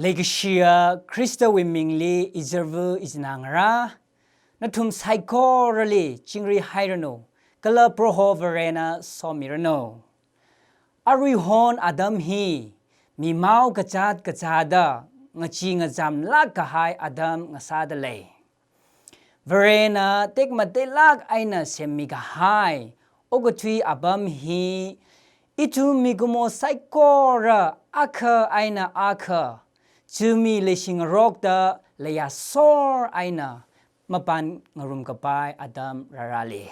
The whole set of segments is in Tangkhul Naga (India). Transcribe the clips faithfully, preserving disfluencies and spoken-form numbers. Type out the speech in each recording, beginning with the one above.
Leikashiya Khristawui mingli izarva izinā ngarā, nathum saikorali chingri hairanu, kala Proho Varena somiranu. Aruihon atam hi mimao kazāt kazāda ngachee ngazamlāk kahai atam ngasāda lei. Varena tekmateilāk eina semmi kahai okathui apam hi, ithum mikumo saikora akha eina akha chumi leishingarokta leiya sor eina mapan ngarum kapai atam rārāli.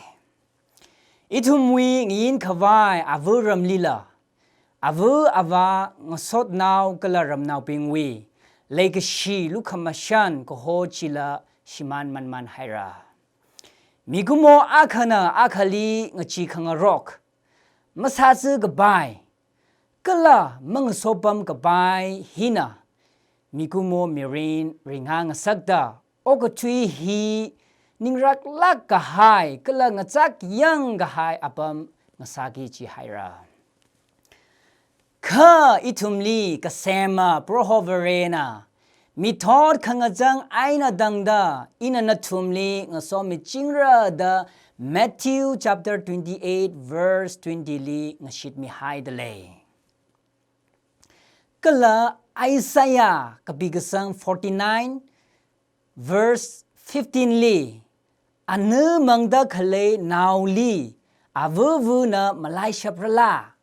Ithumwui ngayin khavai ava ramlila, ava avā ngasotnao kala ramnaobingwui leikashi lukhamashan kaho chila shimān manman haira. Mikumo akhana akhali ngachee khangarok, masāzā kapai, kala mangasopam kapai hina, mikumo mirin ringa ngasakta okathui hi ningraklāk kahai kala ngachak yang kahai apam ngasāki jihaira. Kha ithumli kasema Proho Varena mithot khangachang eina tangda ina nathumli ngasomichingra da Matthew chapter twenty-eight verse twenty li ngashitmihaida lei. Kala Isaiah kapi kasang forty-nine verse fifteen li, ana mangda khalei naoli avavana malaishaprala,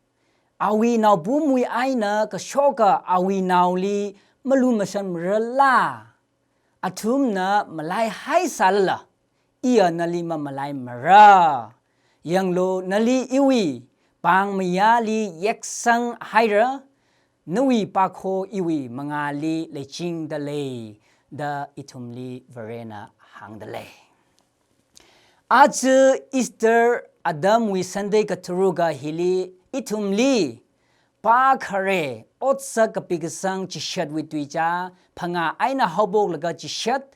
awui naopamwui eina kashoka awui naoli malumashanrala, athumna malaihaisālala, iya nali mamalaimara. Yanglu, nali iwui pāngmayāli yeksang haira, nawui pākho iwui mangāli leichingda lei, da ithumli Varena hāngda lei. Aja Easter atamwui Sunday katharuka hili ithumli pākhare Otsak kapi kasang chishatwui tuicha phangā eina haophoklaga chishat,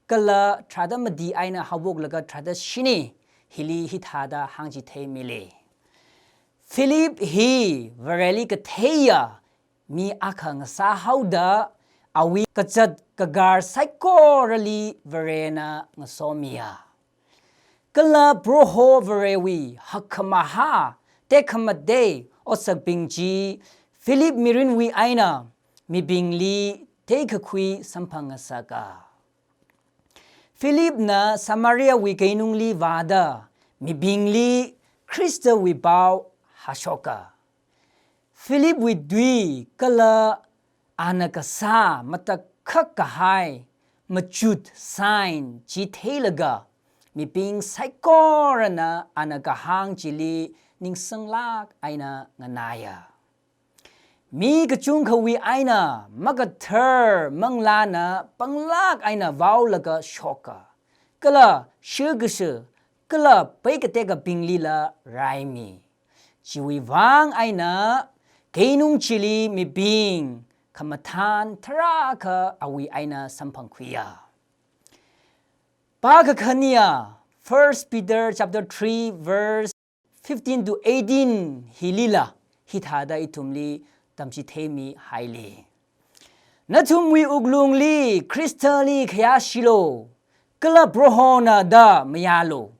kala tharāda mati eina haophoklaga tharāda shini, hili hithāda hāngchitheimili. Philip hi Vareli katheiya mi akha ngasāhaoda awui kazat kakar saikorali Varena ngasomiya. Kala Proho Varewui hakkhamahā tekhamatei otsakbing chi Philip mirinwui eina mibingli theikakhui samphang ngasaka. Philipna Samariawui keinungli vāda mibingli Khristawui pao hāshoka. Philipwui tui kala ana kasā matakhak kahai machut sign chi theilaga, mibing saikorana ana kahāng chili ningsanglāk eina nganāya. Mi kachungkhawui eina makathar manglāna panglāk eina vaolaga shoka, kala shirkashi kala peikatekabinglila raimi. Chiwui vang eina keinung chili mibing khamathān tarākha awui eina samphangkhuiya. Pākakhaniya, First Peter chapter three verse fifteen to eighteen hilila hithāda ithumli tamchitheimihaili. Nathumwui wuklungli Khristali khayāshilu, kala Prohona da mayālu.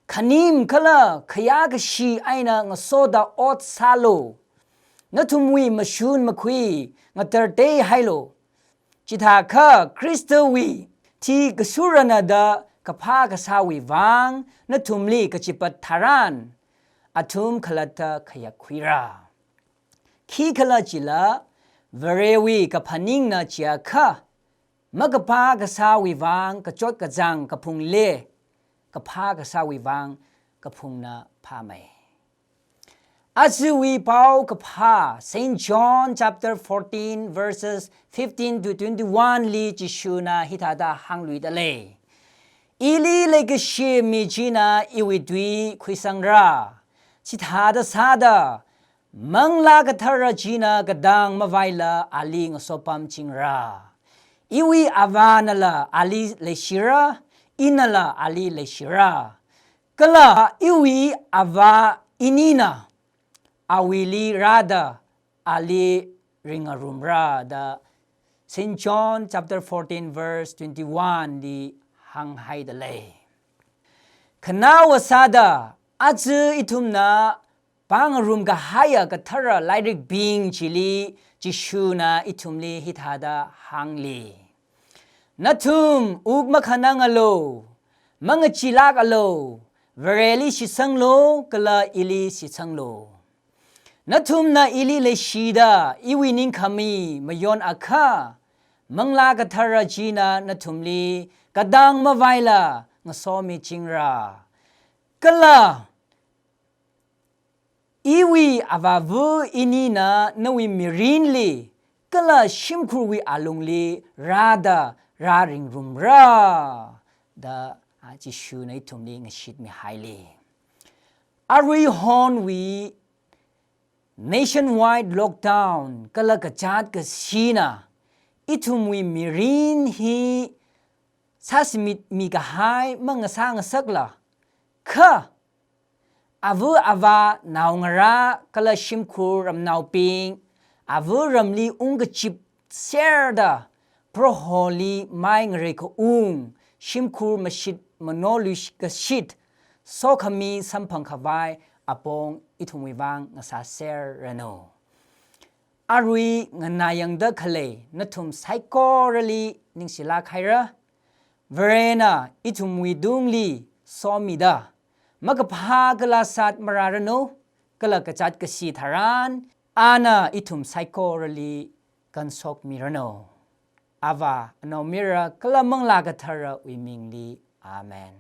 Khanim kala khayākashi eina ngasoda ot sālu. Nathumwui mashun makhui ngatarteihailu. Chithākha Khristawui thi kashurana da kaphā kasāwui vang nathumli kachipat tharan, athum khalatta khayakkhuira. Khikhalajila, Varewui kaphaningna chiakha, makaphā kasāwui vang kachot kachāng kaphungle, kaphā kasāwui vang kaphungna phāmei. Ajawui paokaphā, Saint John chapter fourteen verses fifteen to twenty-one li Jishuna hithāda hāngluida lei. Ili leikashi mi china iwui tui khuisangra. Chithāda sāda, Manglā Kathara china katang mavaila ali ngasopamchingra. Iwui Avānala ali leishira, inala ali leishira. Kala iwui Avā inina awuili rāda ali ringarumra da Saint John chapter fourteen verse twenty-one li hānghaida lei. Khanaowa sāda, aja ithumna pāngarum kahaiya kathara lairikbing chili Jishuna ithumli hithāda hāngli. Nathum wuk makhanangalu, mangachilākalu, Vareli shitsanglu, kala ili shitsanglu. Nathumna ili leishida, iwui ningkhami mayonakha, Manglā Kathara china nathumli katang mavaila ngasomichingra. Kala iwui Avāva inina nawui mirinli, kala shimkhurwui alungli rāda rāringrumra, da, a, Jishuna ithumli ngashitmihaili. Aruihonwui nationwide lockdown kala kazāt kazina ithumwui mirin hi sāshimitmi kahai mangasā ngasakla, kha ava avā naongarā kala shimkhur ramnaobing, ava ramli ungkachip serda, Proholi mai ngareikaung, shimkhur mashit manolui kashit, sokhami samphang khavai apong ithumwui vang ngasāserranu. Arui nganāyangda khalei nathum saikorali ningshilāk haira. Varena ithumwui tungli somida, makaphā kala sāt marāranu, kala kazāt kashi tharan, ana ithum saikorali kanshokmiranu. Avā, Anaomayara kala Manglā Katharawui mingli. Amen.